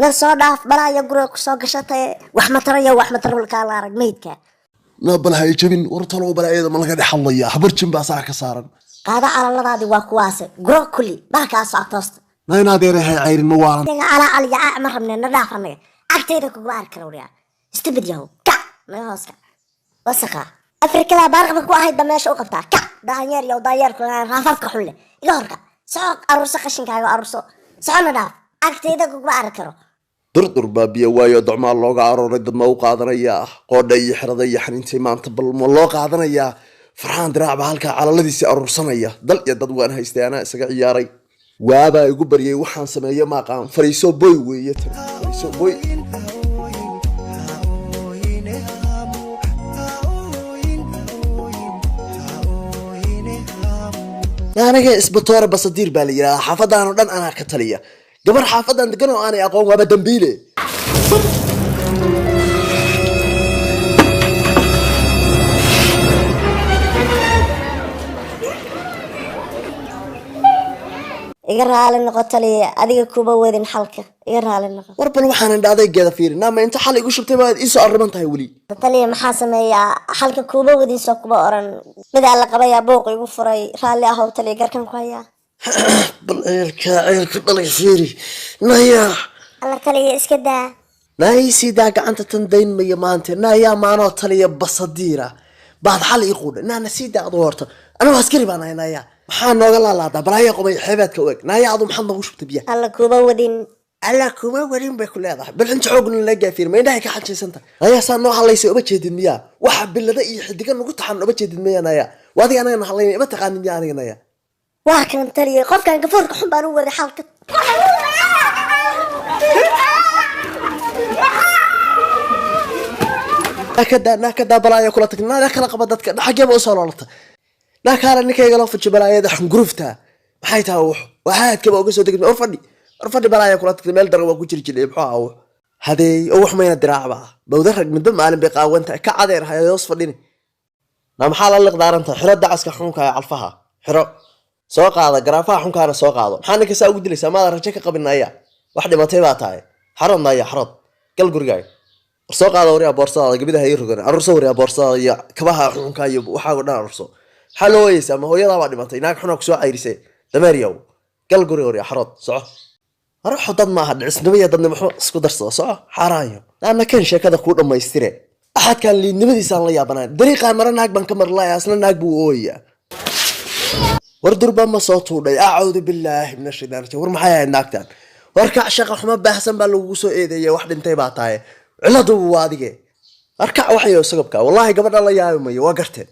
Na soo dhaaf, balaayo guriga kusoo gashatay. Wax ma tarayo, wax ma tarulkaa la arag meydka. Na bal hay jabin. War talow balaayada ma laga dhex hadlayaa? Habar jin baa saa ka saaran. Qaada calaladaadi, waa kuwaase guro kulli bahalkaasoo toosta. Na in adeeray hay cayrin, ma waalan? Anaga calaacal iyo caac ma rabne, na dhaaf. Anaga agtayda kuguma arki karo. Wariyaa, stupid yahow, kac naga hoos kac. Wasaqa Afrikada baarqaba ku ahayd ba meesha u qabtaa. Kac daanyeer yow, daanyeerku raafafka xun leh, iga horka soco, aruurso qashinkaaga, aruurso, socona, dhaaf, agtayda kuguma arki karo. Durdur baa biyo waayo docmaal looga arooray. Dad ma u qaadanayaa qoodha iyo xerada iyo xaniintay maanta? Bal ma loo qaadanayaa? Farxaan Diraac baa halkaa calaladiisii aruursanaya. Dal iyo dad waan haystay, anaa isaga ciyaaray. Waabaa igu baryay, waxaan sameeyo maaqaan. Fariiso boy weeye tan, fariiso boy. Aniga Isbatoore Basadiir baa la yidhahdaa. Xaafadaan oo dhan anaa ka taliya. Gabar xaafadan degan oo aanay aqoon waaba dambiile. Iga raali noqo taliya, adiga kuma wadin xalka, iga raali noqo. War bal waxaan indha adaygeeda fiirin. Naama inta xal igu shubtay baad iisoo arriman tahay weli. Taliya, maxaa sameeyaa? Xalka kuma wadin soo kuma oran. Midaa la qabayaa buuq igu furay. Raalli ahow taliya, garkan ku hayaa. Bal ceelka ceelka dhalay fiiri, naya. Alla taliya, iska daa. Naayisiidaa gacanta tan dayn maya maanta. Nayaa, maanoo taliya Basadiira baad xal ii quudha? Naana sii daa aduu. Horta anigu askari baan ahay. Naya, maxaa nooga laalaadaa balaayo qomay xeebeedka u eg? Naya, adu maxaad noogu shubtay biyaha? Alla kuma wadin. Alla kuma warin bay ku leedahay. Bal inta xoogna la gaafiir, ma indhahay ka xanjaysan tahay? Naya, saa noo hadlaysa uma jeedid miyaa? Waxa bilada iyo xidiga nagu taxan uma jeedid miya? Naya, waa adiga anagana hadlayna, ima taqaanin miya aniga? Naya. Waa kan taliya, qofkan gafuurka xun baan u waday xalka. Naakadaa, naakadaa, balaaya kula tagna. Naa kala qaba dadka xaggeeba usoo loolata. Naakaala ninkayga loo fuji balaayada xungurufta. Maxay tahay wux waxaadkaba uga soo degid? War fadhi, war fadhi, balaaya kula tagtay. Meel daran waa ku jiri jiray. Muxuu ahaa wux hadeey oo wax mayna diraacba bawda rag midba maalin bay qaawan tahay. Ka cadeer hay hoos fadhini. Na maxaa la liqdaaranta? Xiro dacaska xunka ee calfaha xiro, soo qaada garaafaha xunkaana soo qaado. Maxaa ninka saa ugu dilaysaa? Maada rajo ka qabin? Naya, wax dhimatay baa tahay. Xarood naya, xarood, gal gurigaaga. War soo qaada waryaa boorsadaada, gabida ha ii rogan. Aruurso waryaa boorsadaada iyo kabaha xunka iyo waxaago dhan aruurso. Maxaa loo wayeysaa? Ma hooyadaa baa dhimatay? Naag xunaa kusoo cayrisay. Dameeryaw, gal guriga waryaa, xarood, soco. Ruuxu dad maaha, dhicisnimo iyo dadnimo xun isku darsado. Soco xaaraanyo. Naana kan sheekada kuu dhammaystire. Axadkaan liidnimadiisaan la yaabanayn. Dariiqaan mara naag baan ka marlaaya, asna naag buu ooyayaa. War durba ma soo tuudhay? Acuudu billaahi min ashaytaan rajiim. War maxay ahayd naagtan? War kac, shaqa xumo baahsan baa lagugu soo eedeeyay. Wax dhintay baa tahay, ciladuba waa adige. War kac, waxayo sagabka. Wallaahi gabadha la yaabi mayo, waa garteen.